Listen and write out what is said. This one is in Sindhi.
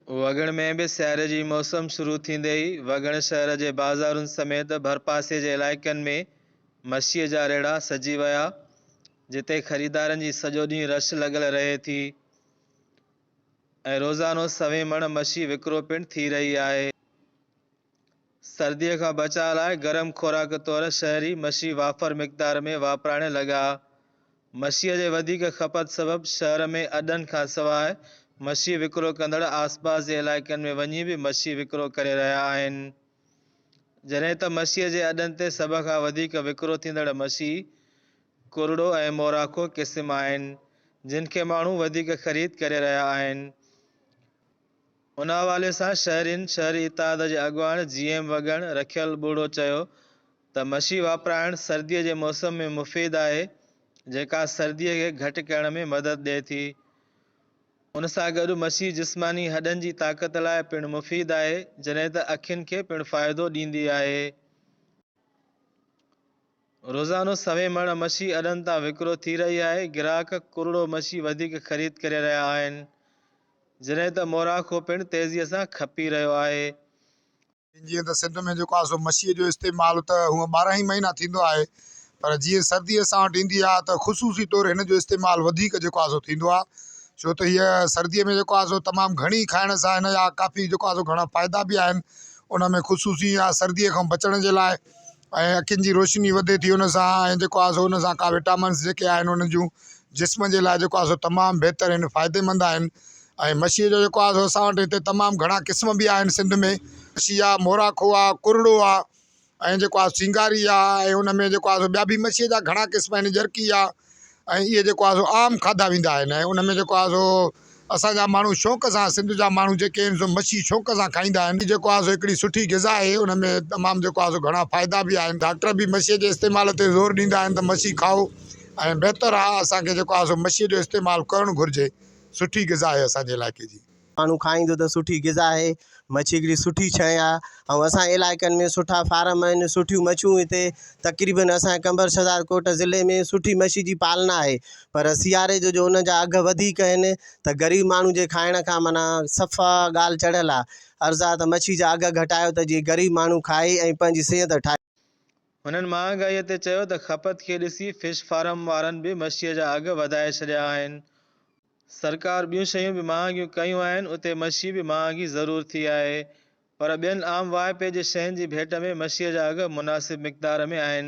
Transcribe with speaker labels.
Speaker 1: وڳڻ ۾ به سياري جي موسم شروع ٿيندي ئي وڳڻ شهر جي بازارن سميت ڀرپاسي جي علائقن ۾ مڇيء جا ريڙها سجي ويا، جتي خريدارن جي سڄو ڏينهن رش لڳل رهي ٿي ۽ روزانو سوين مڻ مڇي وڪرو پڻ ٿي رهي آهي. سرديء کان بچاء لاء گرم خوراڪ طور شهري مشي وافر مقدار ۾ واپرائڻ لڳا. مشيء جي وڌيڪ کپت سبب شهر ۾ اڏن کان سواء مشي وڪرو ڪندڙ آسپاس جي علائقن ۾ وڃي به مشي وڪرو ڪري رهيا آهن. جڏهن ته مشيء جي اڏن تي سڀ کان وڌيڪ وڪرو ٿيندڙ مشي ڪرڙو ۽ موراکو قسم آهن، جن کي ماڻهو وڌيڪ خريد ڪري رهيا آهن. ان حوالي سان شهرين شهري اتحاد جي اڳواڻ جي ايم وڳڻ رکيل ٻوڙو چيو ته مشي واپرائڻ سردي جي موسم ۾ مفيد آهي جيڪا سردي کي گهٽ ڪرڻ ۾ مدد ڏئي ٿي ان سان گڏ مشي جسماني هڏن جي طاقت لاء پڻ مفيد آهي جڏهن ته اکين کي پڻ فائدو ڏيندي آهي. روزانو سوين مڻ مڇي اڏن تان وڪرو ٿي رهي آهي، گراهڪ ڪرڙو مڇي وڌيڪ خريد ڪري رهيا آهن، جڏهن ته موراکو پڻ تيزيء سان کپي رهيو آهي.
Speaker 2: جيئن ته سنڌ ۾ جيڪو آهي سو مڇيء جو استعمال ته هونء ٻارهن ئي مهينا ٿيندو آهي پر جيئن سردي اسان وٽ ايندي آهي ته خصوصي طور هن جو استعمال وڌيڪ جيڪو آهي سو ٿيندو آهي ڇو ته هيء سرديء ۾ جيڪو آهي سو تمام گهڻي کائڻ سان هن جا ڪافي جيڪو آهي سو گهڻا فائدا به آهن ان ۾ خصوصي سرديء کان بچڻ جي لاء ۽ اکين جي روشني وڌي ٿي ان سان ۽ جيڪو آهي سو ان سان ڪا وٽامنس جيڪي آهن انهن جون جسم جي لاء جيڪو آهي سو تمام بهتر آهن فائديمند آهن ۽ مڇيء جو جيڪو آهي سو اسان وٽ هتي تمام گهڻا قسم به آهن سنڌ ۾ مڇي آهي موراکو آهي ڪرڙو آهي ۽ جيڪو آهي سينگاري آهي ۽ ان ۾ جيڪو آهي سو ٻيا به مڇيء جا گهڻا قسم آهن ڄرڪي آهي ۽ اهي جيڪو آهي سو عام کاڌا ويندا آهن ۽ ان ۾ جيڪو آهي سو اسان جا ماڻهو شوق سان سنڌ جا ماڻهو جيڪي آهن سو مڇي شوق سان کائيندا آهن جيڪو آهي سو هڪڙي سٺي غذا آهي ان ۾ تمام جيڪو آهي سو گهڻا فائدا به آهن ڊاڪٽر به مڇي جي استعمال تي زور ڏيندا آهن ته مڇي کائو ۽ بهتر آهي اسان کي جيڪو آهي سو مڇي جو استعمال ڪرڻ گهرجي سٺي غذا آهي اسان جي علائقي جي.
Speaker 3: ماڻهو کائيندو ته سٺي غذا آهي، مڇي هڪڙي سٺي شيء آهي ۽ اسان جي علائقن ۾ سٺا فارم آهن، سٺيون مڇيون هتي تقريبن اسان جي قمبر شهدادڪوٽ ضلعي ۾ سٺي مڇي جي پالنا آهي پر سياري جو جو ان جا اگهه وڌيڪ آهن ته غريب ماڻهو جي کائڻ کان معنيٰ صفا ڳالهه چڙهيل آهي عرض آهي ته مڇي جا اگهه گهٽايو ته جيئن غريب ماڻهو کائي ۽ پنهنجي صحت ٺاهي.
Speaker 1: هنن مهانگائيء تي چيو ته کپت کي ڏسي فش فارم وارن به مڇيء جا اگهه وڌائي ڇڏيا آهن. سرڪار ٻيون شيون به مهانگيون ڪيون آهن اتي مڇي به مهانگي ضرور ٿي آهي پر ٻين عام واهپي جي شين جي ڀيٽ ۾ مڇيء جا اگهه مناسب مقدار ۾ آهن.